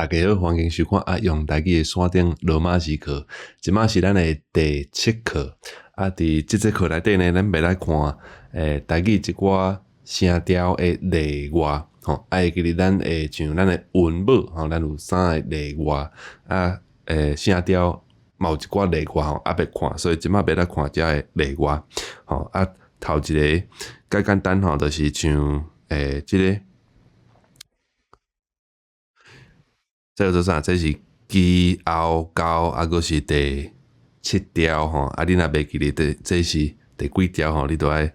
大家好，歡迎收看阿用台語的山頂羅馬字課。這擺是咱的第七課。啊，佇這節課內底呢，咱欲來看台語一寡聲調的例外。吼，啊，會記得咱會像咱的韻母，吼，咱有三个例外。啊，聲調嘛有一寡例外吼，猶未看，所以這擺欲來看遮个例外。吼，啊，頭一个較簡單吼，就是像這个。這叫做啥？這是基後高，啊，閣是第七調吼。啊，你若袂記得這是第幾調吼，你就愛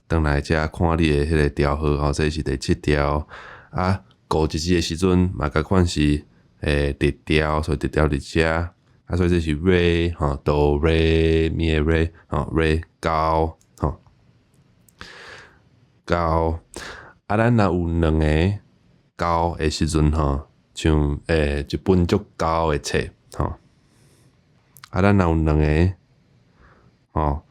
轉來遮看你的彼个調號吼。這是第七調。啊，五一支的時陣嘛仝款是直調，所以直調佇遮。啊，所以這是 re 吼，do re mi re 吼 re 高吼高。啊，咱若有兩个高的時陣吼，像一本足厚的冊吼，啊，咱若有兩个吼，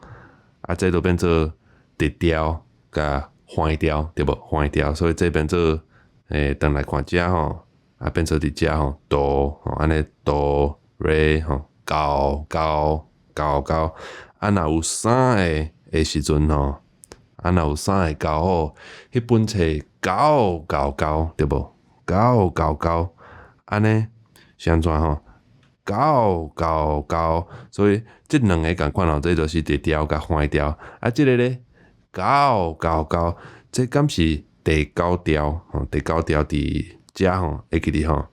啊，這就變做直調佮橫調，對無？橫調，所以這變做轉來看遮吼，啊，變做佇遮吼，do 吼，按呢 do re 吼，高高高高，啊，若有三个的時陣吼，啊，若有三个高吼，彼本冊厚厚厚，對無？厚厚厚，按呢是按怎吼？厚厚厚，所以這兩个仝款吼，這就是直調佮橫調。啊，這个咧，厚厚厚，這敢是第九調吼？第九調佇遮吼，會記得吼？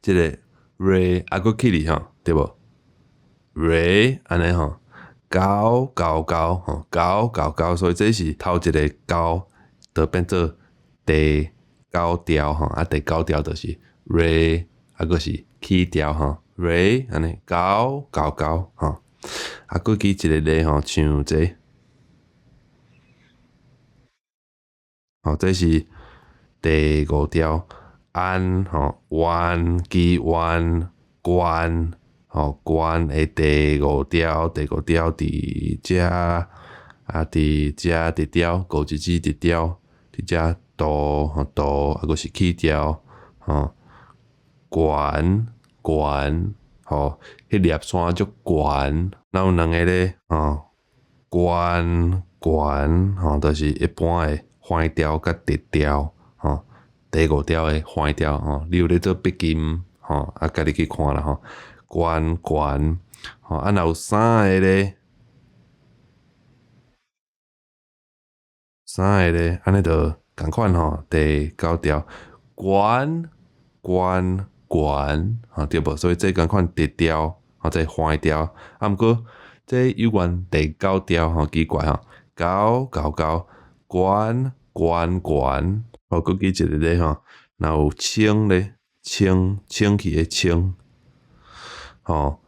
這个 re 啊，閣起去吼，對無？re 按呢吼，厚厚厚吼，厚厚厚，所以這是頭一个厚，就變做第九調吼，啊，第九調就是 re，啊，閣是起調吼，re 按呢厚厚厚吼，啊，閣舉一个例吼，像這个，吼，這是第五調，安吼，彎基彎關吼，關的第五調，第五調佇遮，啊，佇遮直調，五一支直調，佇遮。do 吼 do，啊，閣是起調吼，懸懸吼，彼粒山足懸，若有兩个咧吼，懸懸吼，就是一般的橫調佮直調吼，第五調的橫調吼，你有咧做筆記吼，啊，家己去看啦吼，懸懸吼，啊，若有三个咧，三个咧，按呢就。仝款吼，第九調，懸懸懸，吼對無？所以這仝款直調，吼這橫調，啊毋過這猶原第九調吼，奇怪吼，厚厚厚，懸懸懸，好，閣舉一個例吼，若有清咧，清清氣的清，吼，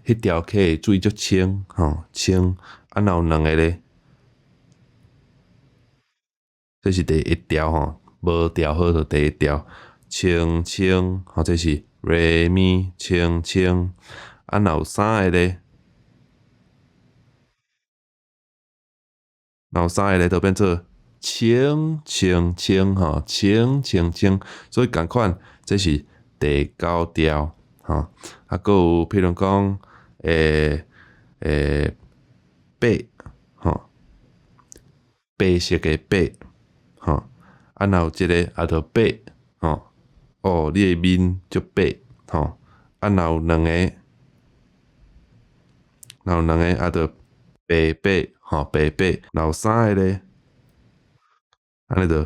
彼條溪的水足清，吼清，啊若有兩个咧。這是第一調吼，無調號就第一調，清清吼，這是 re mi 清清，啊，若有三個咧，若有三个咧，就變做清清清吼，清清清，所以仝款，這是第九調吼，啊，閣有譬如講，白吼，白色的白。吼，啊，若有這个啊，就白，吼，哦，你的面足白，吼，啊，若有兩个，若有兩个啊，就白白，吼，白白，若有三个咧，按呢就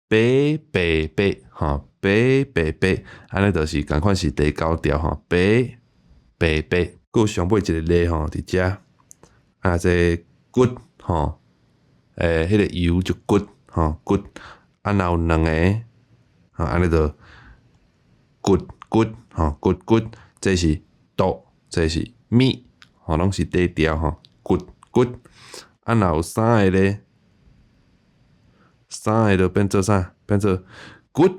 白白白，吼，白白白，按呢就是仝款是第九調，吼，白白白，閣有上尾一个例吼，佇遮，啊，這个骨，吼，彼个油就骨。吼骨，啊，若有兩个，吼，按呢就骨骨，吼骨骨，這是 do，這是 mi，吼，攏是底調吼，骨骨，啊，若有三个咧，三个就變做啥？變做骨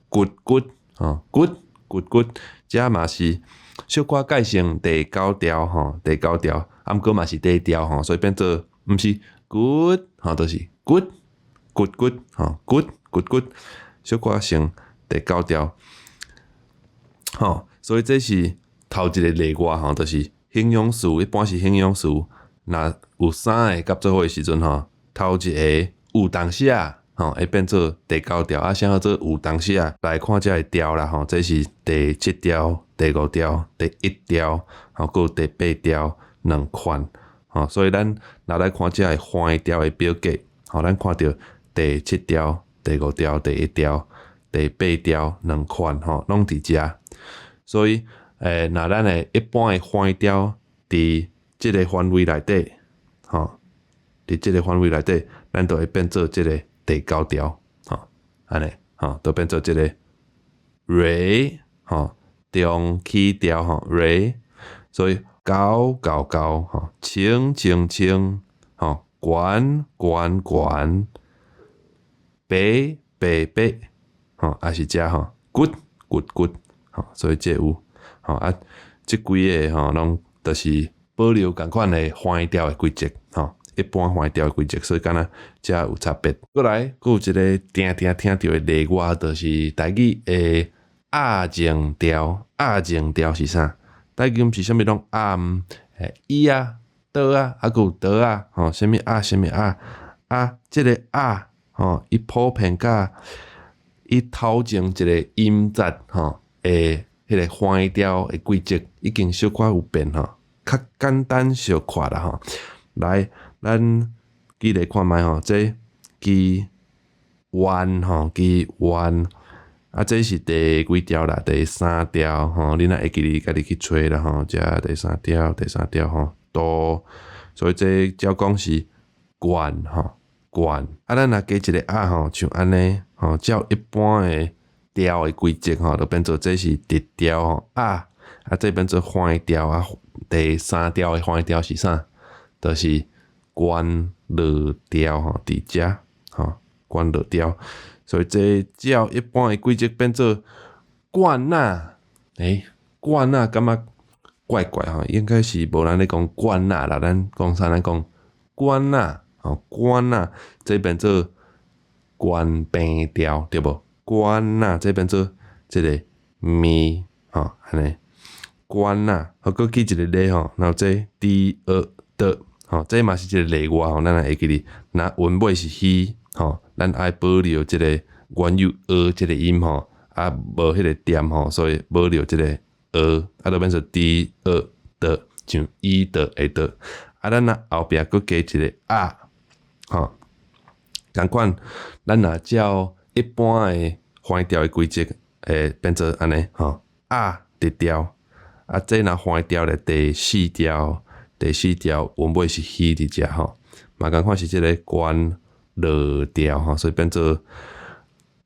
骨骨，吼骨骨骨，這嘛是小可改成第九調吼，第九調，啊，毋過嘛是底調吼，所以變做毋是骨，吼，就是骨。骨骨吼，骨骨骨，小可成第九調。吼，所以這是頭一個例外吼，就是形容詞一般是形容詞，若有三个夾做伙的時陣吼，頭一个有當時啊，吼會變做第九調，啊，啥叫做有當時啊？來看這个調啦吼，這是第七調、第五調、第一調，吼，閣有第八調兩款，吼，所以咱若來看這个橫調的表格，吼，咱看著第七調、第五調、第一調、第八調兩款，吼，攏佇遮。所以，若咱的一般的橫調佇這个範圍內底，吼，佇這个範圍內底，咱就會變做這个第九調，吼，按呢，吼，就變做這个 re，吼，中起調，吼，re，所以九九九，吼，清清清，吼，懸懸懸，八八八，吼，也是遮吼，骨骨骨，吼，所以這有，吼啊，這幾个吼，攏就是保留仝款的橫調的規則，吼，一般橫調的規則，所以敢若遮有差別。過來，閣有一个定定聽著的例外，就是台語的鴨前調。鴨前調是啥？台語毋是啥物攏鴨，椅仔、桌仔，啊，閣有桌仔，吼，啥物鴨，啥物鴨，啊，這个鴨，吼，伊普遍佮伊頭前一个音節，吼，的彼个橫調的規則已經小可有變吼，較簡單小可啦吼。來，咱舉例看覓吼，這支彎吼，支彎，啊，這是第幾調啦？第三調吼，你若會記得家己去揣啦吼，這第三調，第三調吼，哆，所以這照講是懸吼，懸。啊，咱若加一个鴨吼，像按呢吼，照一般的調的規則吼，就變做這是直調吼，鴨，啊，這變做橫調啊，第三調的橫調是啥？就是懸落調吼，佇遮吼，懸落調。所以這照一般的規則變做罐仔，罐仔感覺怪怪吼，應該是無人咧講罐仔啦，咱講啥？咱講罐仔，吼，罐仔，這變做懸平調，對無？罐仔，這變做這个咪，吼，按呢，罐仔，好，閣舉一個例吼，然後這 D 二的，吼，這嘛是一個例外吼，咱會記得，若韻尾是虛，吼，咱愛保留這个原有呃這个音吼，啊，無彼个點吼，所以保留這个呃，啊，就變做 D 二的，像伊的的的，啊，咱若後壁閣加一个鴨，吼，仝款，咱若照一般的橫調的規則，會變做按呢，吼，鴨直調，啊，這若橫調咧第四調，第四調韻尾是虛佇遮吼，嘛仝款是這个懸落調吼，所以變做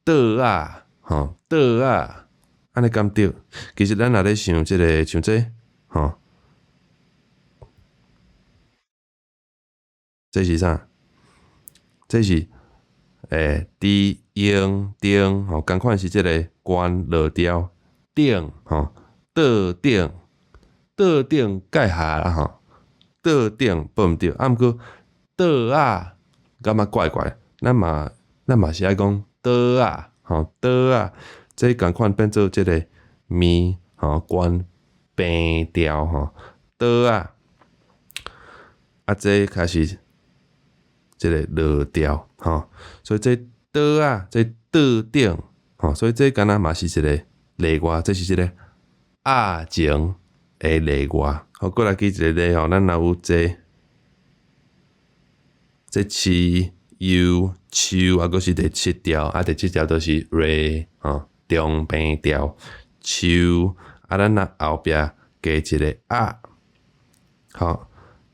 桌仔，吼，桌仔，按呢敢對？其實咱若咧想這个，像這，吼，這是啥？這是D 英丁吼，仝款是這个懸落調頂吼，桌頂，桌頂蓋下啦吼，桌頂報毋對，啊毋過桌仔感覺怪怪，咱嘛是愛講桌仔吼，桌仔，這仝款變做這个咪吼，懸平調吼，桌仔，啊，這開始這个落調吼，所以這桌仔，這桌頂吼，所以這敢若嘛是一个例外，這是一个鴨前的例外。好，閣來舉一个例吼，咱若有這這飼幼樹，啊，閣是第七調，啊，第七調就是 re 吼，中平調樹，啊，咱若後壁加一个鴨，吼，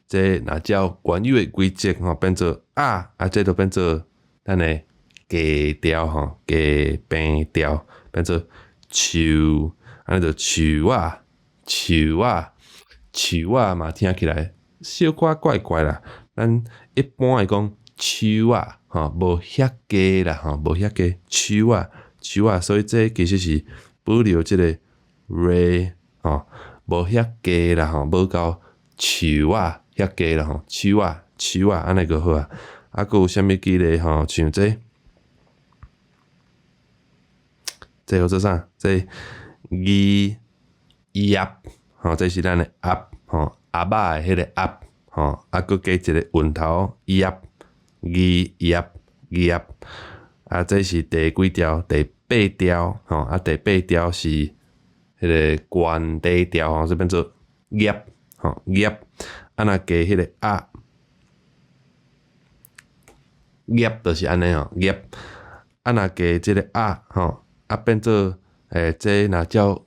這若照原有的規則吼，變做鴨，啊，這就變做咱的低調吼，低平調變做樹，按呢就樹仔，樹仔，樹仔嘛聽起來小可怪怪啦。咱一般會講樹仔，吼，無遐低啦，吼，無遐低，樹仔，樹仔，所以這其實是保留這个 re 吼，無遐低啦，吼，無夠樹仔遐低啦，吼，樹仔，樹仔，按呢就好啊。啊，閣有啥物舉例吼？像這，這叫做啥？這二葉，吼，這是咱的鴨，吼，鴨仔的彼个鴨，吼，啊，閣加一个韻頭葉，字葉葉，啊，這是第幾調？第八調，吼，啊，第八調是彼个懸低調，吼，所以變做葉，吼，葉，啊，若加彼个鴨，葉就是按呢吼，葉，啊，若加這个鴨，吼，啊，變做這若照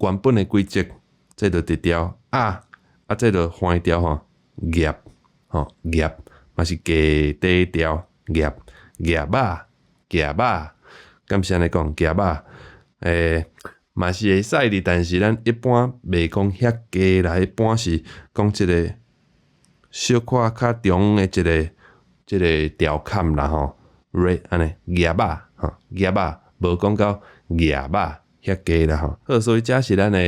原本的規則，這就直調鴨，啊，這就橫調吼，葉，吼，葉，嘛是低低調，葉，葉仔，葉仔，敢是按呢講？葉仔，嘛是會使哩，但是咱一般袂講遐低啦，一般是講這个小可較中的一个這个調坎啦吼，re 按呢葉仔，吼，葉仔，無講到葉仔遐低啦吼。好，所以這是咱的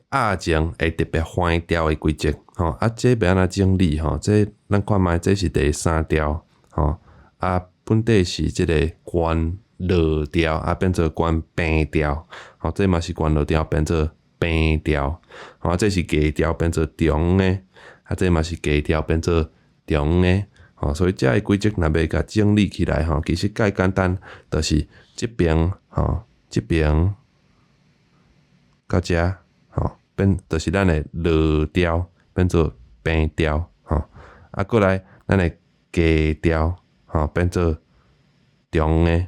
鴨前會特別橫調的規則吼。啊，這欲按怎整理吼？這咱看覓，這是第三調吼。啊，本底是這个懸落調，啊，變做懸平調。吼，這嘛是懸落調變做平調。吼，這是低調變做中的，啊，這嘛是低調變做中的。吼，所以這个規則若欲共整理起來吼，其實較簡單，就是這邊吼，這邊到遮吼，變就是咱的落調變做平調吼，啊，過來咱的低調吼變做中的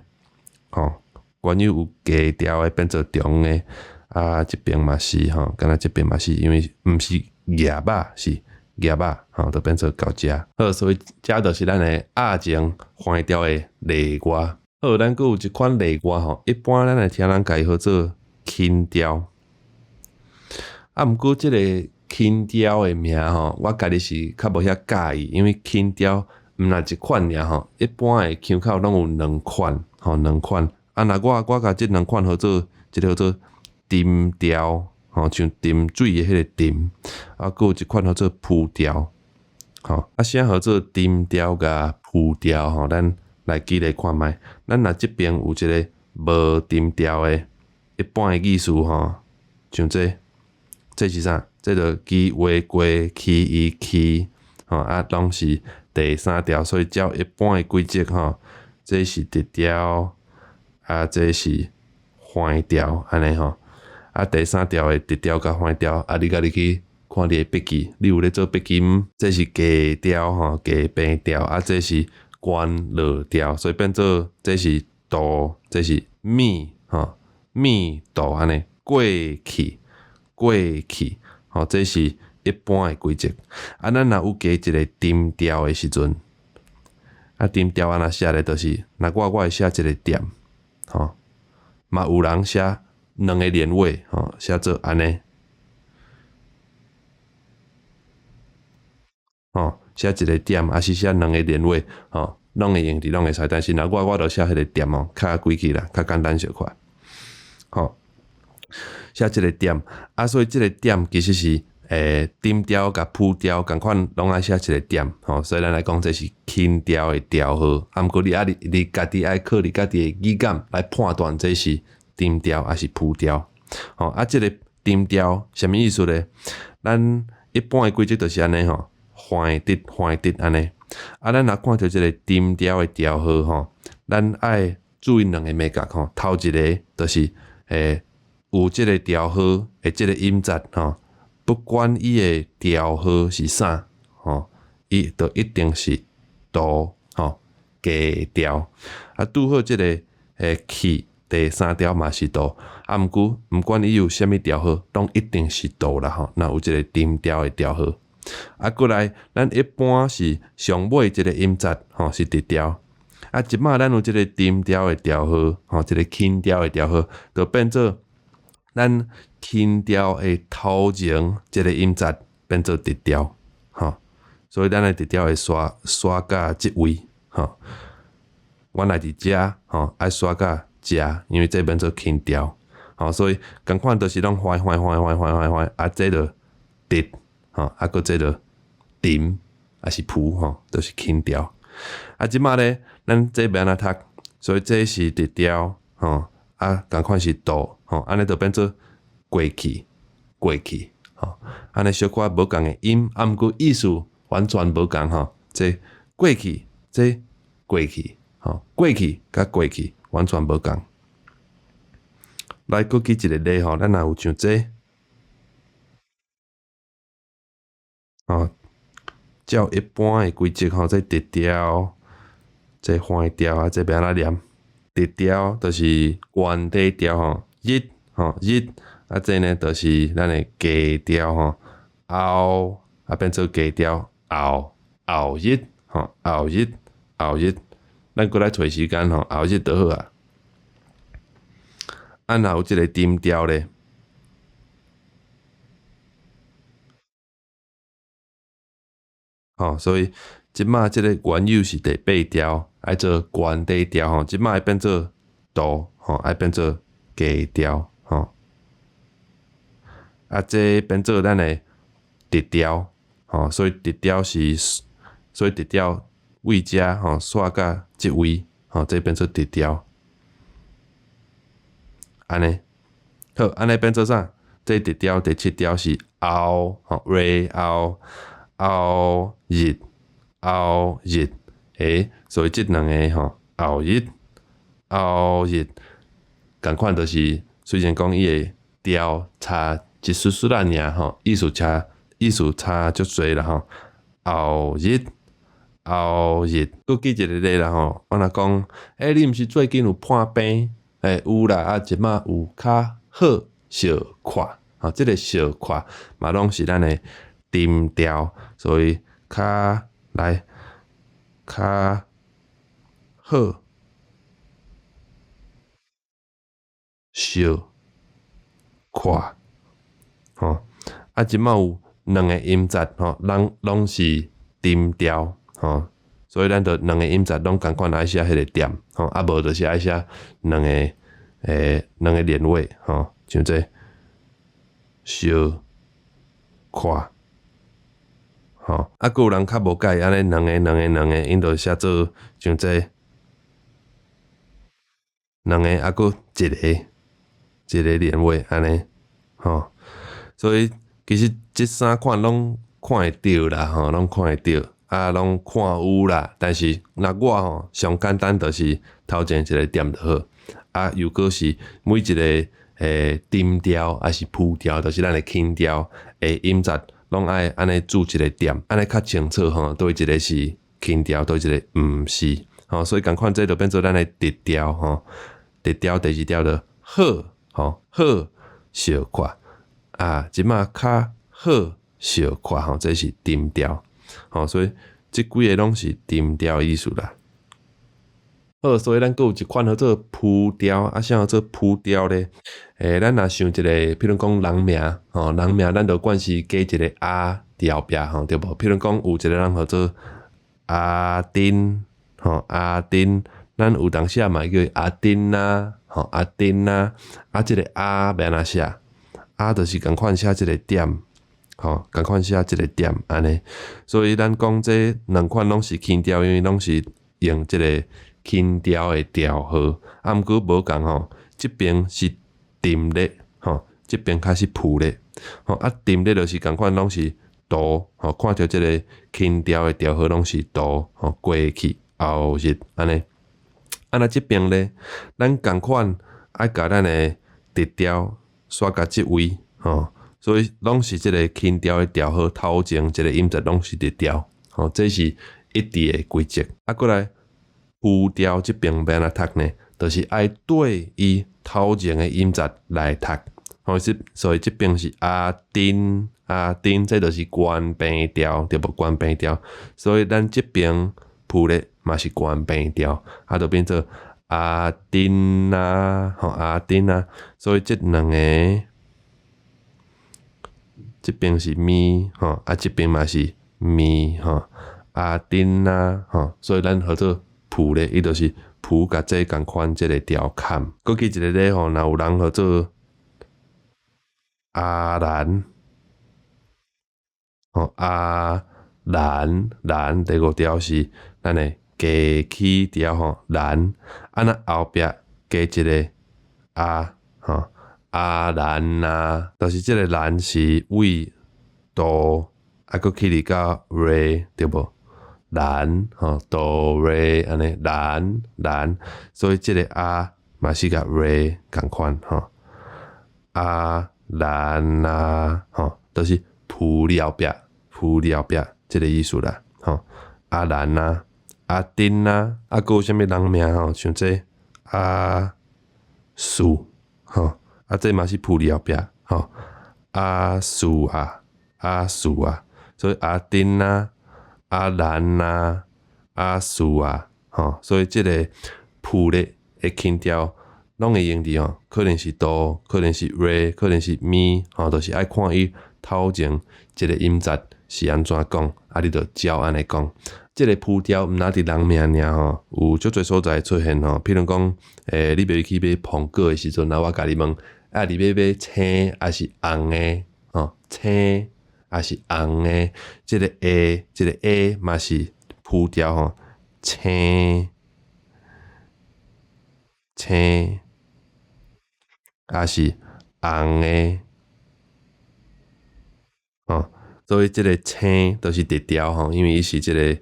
吼，關於有低調的變做中的，啊，這邊嘛是吼，敢若這邊嘛是，因為毋是葉仔，是葉仔吼，就變做到遮。好，所以這就是咱的鴨前橫調的例外。好，咱閣有一款例外吼，一般咱會聽人共伊號做輕調。啊，毋過這个輕調的名吼，我家己是較無遐佮意，因為輕調毋若一款爾吼，一般的腔口攏有兩款，吼，兩款。啊，若我共這兩款號做，一个號做沉調，吼，像沉水的彼个沉，啊，閣有一款號做浮調，吼，啊，啥號做沉調佮浮調吼？咱來舉例看覓。咱若這邊有一個無沉調的，一般的意思吼，像這，這是啥？這就基畫過起伊起，吼，啊，攏是第三調，所以照一般的規則吼，這是直調，啊，這是橫調，按呢吼。啊，第三調的直調佮橫調，啊，你家己去看你的筆記，你有咧做筆記毋？這是低調吼，低平調，啊，這是懸落調，所以變做這是哆，這是咪吼，咪哆按呢過去，過去，吼，這是一般的規則。啊，咱若有加一个沉調的時陣，啊，沉調按怎寫咧？就是若我會寫一个點，吼，嘛有人寫兩个連尾，吼，寫做按呢，吼，寫一个點，抑是寫兩个連尾，吼，攏會用佇攏會使。但是若我就寫彼个點哦，較規矩啦，較簡單小可。吼，寫一个點，啊，所以這个點其實是沉調佮浮調仝款，攏愛寫一个點，吼，所以咱來講這是輕調的調號。啊，毋過你愛你家己愛靠你家己的語感來判斷這是沉調抑是浮調，吼，啊，這个沉調啥物意思咧？咱一般的規則就是按呢吼，橫直橫直按呢。啊，咱若看著這个沉調的調號吼，咱愛注意兩个眉角吼。頭一个就是有這个調號的這个音節吼，不管伊的調號是啥吼，伊就一定是哆吼低調。啊，拄好這个去第三調嘛是哆，啊，毋過毋管伊有啥物調號，攏一定是哆啦吼。若有這个沉調的調號，啊，過來咱一般是上尾這个音節吼是直調，啊，這擺咱有這个沉調的調號，吼，這个輕調的調號，就變做咱輕調的頭前這个音節變做直調，吼，所以咱的直調會煞煞佮這位，吼，原來佇遮，吼，愛煞佮遮，因為這變做輕調，吼，所以仝款都是攏橫橫橫橫橫橫橫，啊，這就直，吼，啊，閣這就沉，抑是浮，吼，都是輕調。啊，這擺咧，咱這欲按怎讀？所以這是直調，吼，啊，仝款是哆，吼，按呢就變做過去，過去，吼，按呢小可無仝的音，啊毋過意思完全無仝吼。這過去，這過去，吼，過去佮過去完全無仝。來，閣舉一個例吼，咱若有像這，吼，照一般的規則吼，這直調，這橫調啊，這欲按怎念？直調就是懸底調吼，日吼日，啊這呢就是咱的低調吼，後啊變做低調後後日吼後日後日，咱閣來揣時間吼，後日就好啊。啊，若有這个沉調咧，吼，所以這馬這个原有是第八調，愛做懸底調吼，這馬愛變做哆吼，愛變做低調吼。啊，這變做咱的直調吼，所以直調是，所以直調位遮吼，煞佮這位吼，這變做直調。按呢，好，按呢變做啥？這直調第七調是後吼，re 後後日後日，欸，所以這兩个吼，後日後日，仝款就是雖然講伊的調差一絲絲仔爾吼，意思差足濟啦吼，後日後日，閣舉一个例啦吼，我若講，欸，你毋是最近有破病？欸，有啦，啊，這馬有較好小可，吼，這个小可嘛攏是咱的沉調，所以較來較好小可，吼，啊，這馬有兩个音節，吼，攏攏是沉調，吼。所以咱就兩个音節攏仝款愛寫彼个點，吼，啊無就是愛寫兩个欸兩个連尾，吼，像這小可，吼，啊，閣有人較無佮意按呢兩个兩個兩个，𪜶就寫做像這兩个啊，閣一个一个連尾按呢，吼，所以其實這三款攏看會著啦，吼，攏看會著。啊，攏看有啦，但是若我吼上簡單就是頭前一个點就好。啊，如果是每一个欸沉調抑是浮調，就是咱的輕調的音節，攏愛按呢注一个點，按呢較清楚吼，佗位一个是輕調，佗位一个毋是吼，所以仝款這就變做咱的直調吼，直調第二調就好吼好小可啊，這馬較好小可吼，這是沉調。吼，所以這幾个攏是沉調意思啦。好，所以咱閣有一款號做浮調，啊，啥號做浮調咧？欸，咱若想一个，譬如講人名，吼，人名咱就慣勢加一个阿佇後壁，吼，對無？譬如講有一個人號做阿丁，吼，阿丁，咱有當時啊嘛會叫伊阿丁啊，吼，阿丁啊，啊，這个阿欲按怎寫？阿就是仝款寫這个點。吼，仝款寫一个點按呢，所以咱講這兩款攏是輕調，因為攏是用這个輕調的調號。啊，毋過無仝吼，這邊是沉咧，吼，這邊較是浮咧，吼啊，沉咧就是仝款攏是哆，吼，看著這个輕調的調號攏是哆，吼，過去後日按呢。啊，若這邊咧，咱仝款愛共咱的直調煞共這位，吼。所以攏是這个輕調的調號，頭前一个音節攏是直調，吼，這是一致的規則。啊，過來浮調這邊欲按怎讀呢？就是愛對伊頭前的音節來讀，吼，所以這邊是阿丁阿丁，這就是懸平調，對無？懸平調，所以咱這邊浮咧嘛是懸平調，啊，就變做阿丁啊，吼，阿丁啊，所以這兩个。這邊是咪吼，啊，這邊嘛是咪吼，阿丁啊吼，所以咱號做浮咧，伊就是浮佮這仝款這个調坎。閣舉一个例吼，若有人號做阿蘭，吼阿蘭蘭，第五調是咱的加起調吼蘭，啊若後壁加一个阿吼。阿蘭啊，就是這个蘭是位哆，啊，閣起佇到 re 對無？蘭吼 do re 按呢蘭蘭，所以這个啊嘛是佮 re 仝款吼。阿蘭啊，吼，就是浮佇後壁，浮佇後壁這个意思啦，吼。阿蘭啊，阿丁啊，啊，閣有啥物人名吼？像這阿樹吼，啊，這嘛是浮佇後壁吼。阿樹啊，阿樹啊，所以阿丁啊，阿蘭啊，阿樹啊，吼，所以這个浮咧的輕調攏會用佇吼，可能是 do，可能是 re，可能是 mi，吼，就是愛看伊頭前一个音節是按怎講，啊，你就照按呢講。這个浮調毋但佇人名爾吼，有足濟所在出現吼。譬如講，你欲去買蘋果的時陣啊，我共你問，啊，你欲買青抑是紅的？吼，青抑是紅的？這个 A，這个 A 嘛是浮調吼，青青抑是紅的？吼，所以這个青就是直調吼，因為伊是這个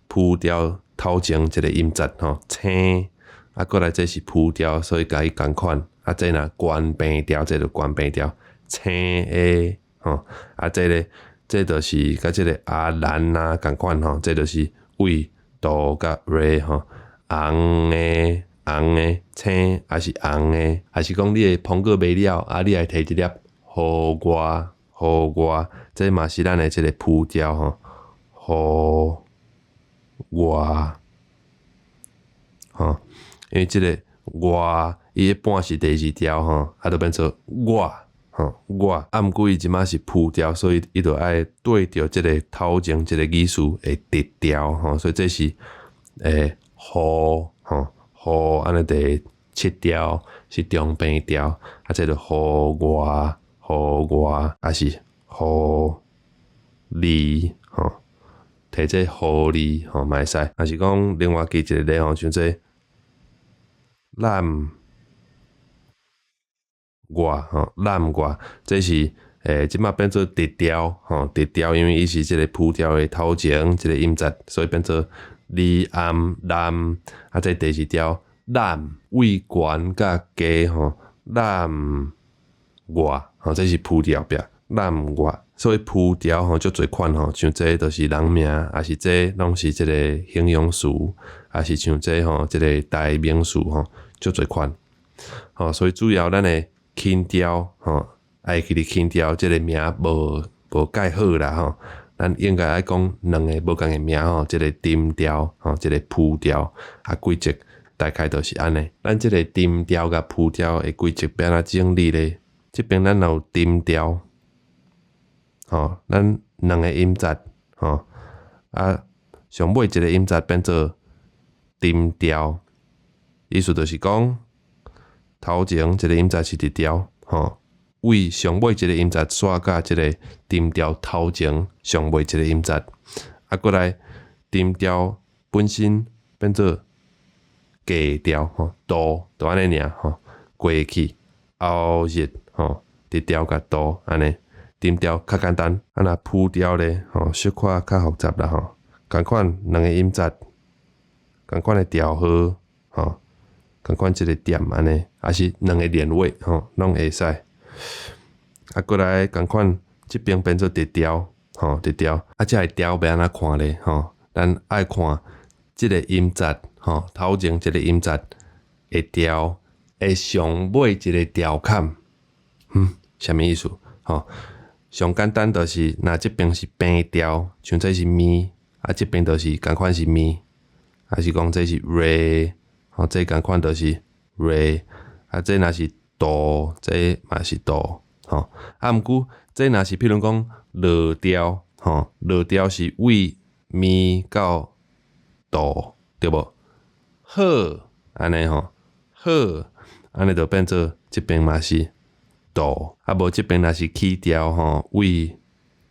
浮調頭前一个音節吼，青啊，過來這是浮調，所以共伊仝款。啊，這若懸平調，這就懸平調，青的吼。啊，這个這就是佮這个阿蘭啊仝款吼，這就是位 do 佮 re 吼，紅的紅的青抑是紅的，抑是講你的蘋果賣了，啊，你來提一粒予我，予我，這嘛是咱的這个浮調吼，予我，吼，因為這个我伊的半是第二調吼，啊，就變做我，吼我，啊，毋過伊這馬是浮調，所以伊就愛對著這个頭前這个語序會直調吼，所以這是予吼，予按呢第七調是中平調，啊，這就予我，予我，抑是予你吼，提這予你吼嘛會使，抑是講另外舉一个例吼，像這攬我吼，攬我，這是這馬變做直調吼，直調，因為伊是這个浮調的頭前一个音節，所以變做你暗攬，啊，這第二調攬位懸佮低吼，攬我吼，這是浮佇後壁，攬我，所以浮調吼足濟款吼，像這就是人名，抑是這攏是這个形容詞，抑是像這吼這个代名詞吼，足濟款。吼，所以主要咱的輕調吼，愛記得輕調這个名無無蓋好啦吼，咱應該愛講兩个無仝的名吼，一个沉調吼，一个浮調，啊規則大概就是按呢。咱這个沉調佮浮調的規則欲按怎整理咧？這邊咱若有沉調，吼，咱兩个音節，吼，啊，上尾一个音節變做沉調，意思就是講頭前一个音節是直調，吼，位上尾一个音節煞佮這个沉調頭前上尾一个音節，啊，過來沉調本身變做過調，吼，do 就按呢爾，吼，過去後日，吼，直調佮 do 按呢，沉調較簡單，啊若浮調咧，吼，小可較複雜啦，吼，仝款兩个音節，仝款的調號，吼，仝款這个點按呢，抑是兩个連尾，吼，攏會使。啊，過來仝款這邊變做直調，吼，直調，啊，這个調欲按怎看咧？吼，咱愛看這个音節，吼，頭前一个音節的調的上尾一个調坎，啥物意思？吼，上簡單就是，若這邊是平調，像這是 mi，啊，這邊就是仝款是 mi，抑是講這是 re，吼，這仝款就是 re，啊，這若是 do，這嘛是 do，吼，啊，毋過這若是譬如講落調，吼，落調是位 mi 到 do，對無？好，按呢吼，好，按呢就變做這邊嘛是 do，啊無這邊若是起調吼，位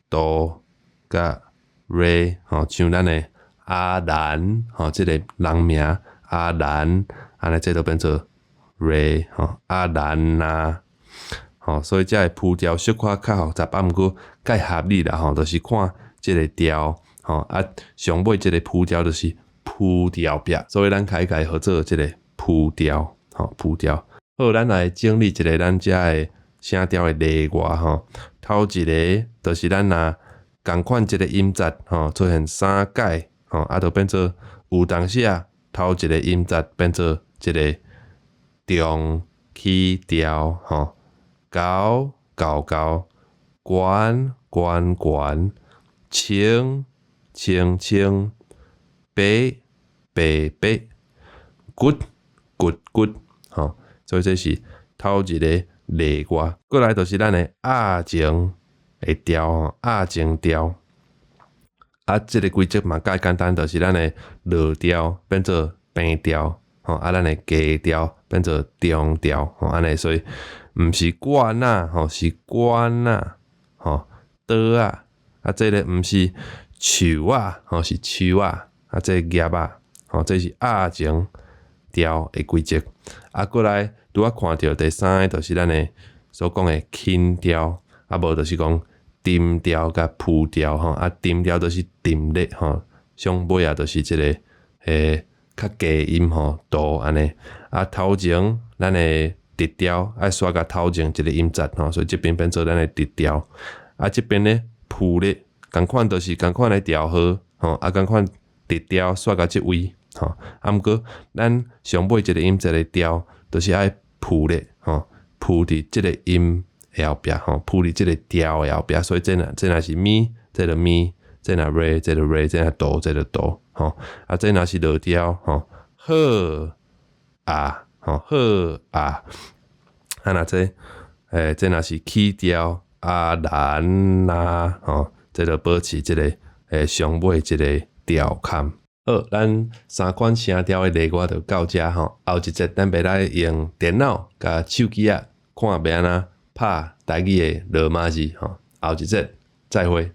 do 佮 re 吼，像咱的阿蘭吼，這個人名阿蘭，按呢這就變做 re 吼，阿蘭啊，吼，所以遮的鋪調小可較複雜，啊，毋過較合理啦吼，就是看這个調吼，啊，上尾這个鋪調就是鋪調壁，所以咱可以共伊號做這个鋪調，吼，鋪調。好，咱來整理一下咱遮的聲調的例外吼。頭一个就是咱若仝款一个音節吼，出現三擺吼，啊，就變做有當時啊，頭一个音節變做一个中起調吼，高高高，懸懸懸，清清清，白白白，骨骨骨，吼，所以這是頭一个例外。過來就是咱的押前的調吼，押前調。啊，這个規則嘛較簡單，就是咱的落調變做平調，吼，啊，咱的加調變做中調，吼，按呢，所以毋是罐仔，吼，是關仔，吼，桌仔，啊，這个毋是樹仔，吼，是樹仔，啊，這個葉仔，吼，這是押前調的規則。啊，過來拄仔看著第三个就是咱的所講的輕調，啊，無就是講沉調佮浮調吼，啊，沉調就是沉咧吼，上尾仔就是這个較低音吼，哆按呢。啊，頭前咱的直調愛煞共頭前一个音節吼，所以這邊變做咱的直調。啊，這邊咧浮咧，仝款就是仝款的調號吼，啊，仝款直調煞共這位吼。啊，毋過咱上尾一个音節的調，就是愛浮咧吼，浮佇這个音的後壁吼，浮佇這个調的後壁，所以這若是咪，這就咪，這若 re，這就 re，這若哆，這就哆，吼。啊，這若是落調吼，好啊，吼好啊。啊，若這這若是起調啊難啊，吼，這就保持這个上尾這个調坎。好，咱三款聲調的例外就到遮吼。後一節咱欲來用電腦佮手機仔看欲按怎拍台語的羅馬字吼。後一節再會。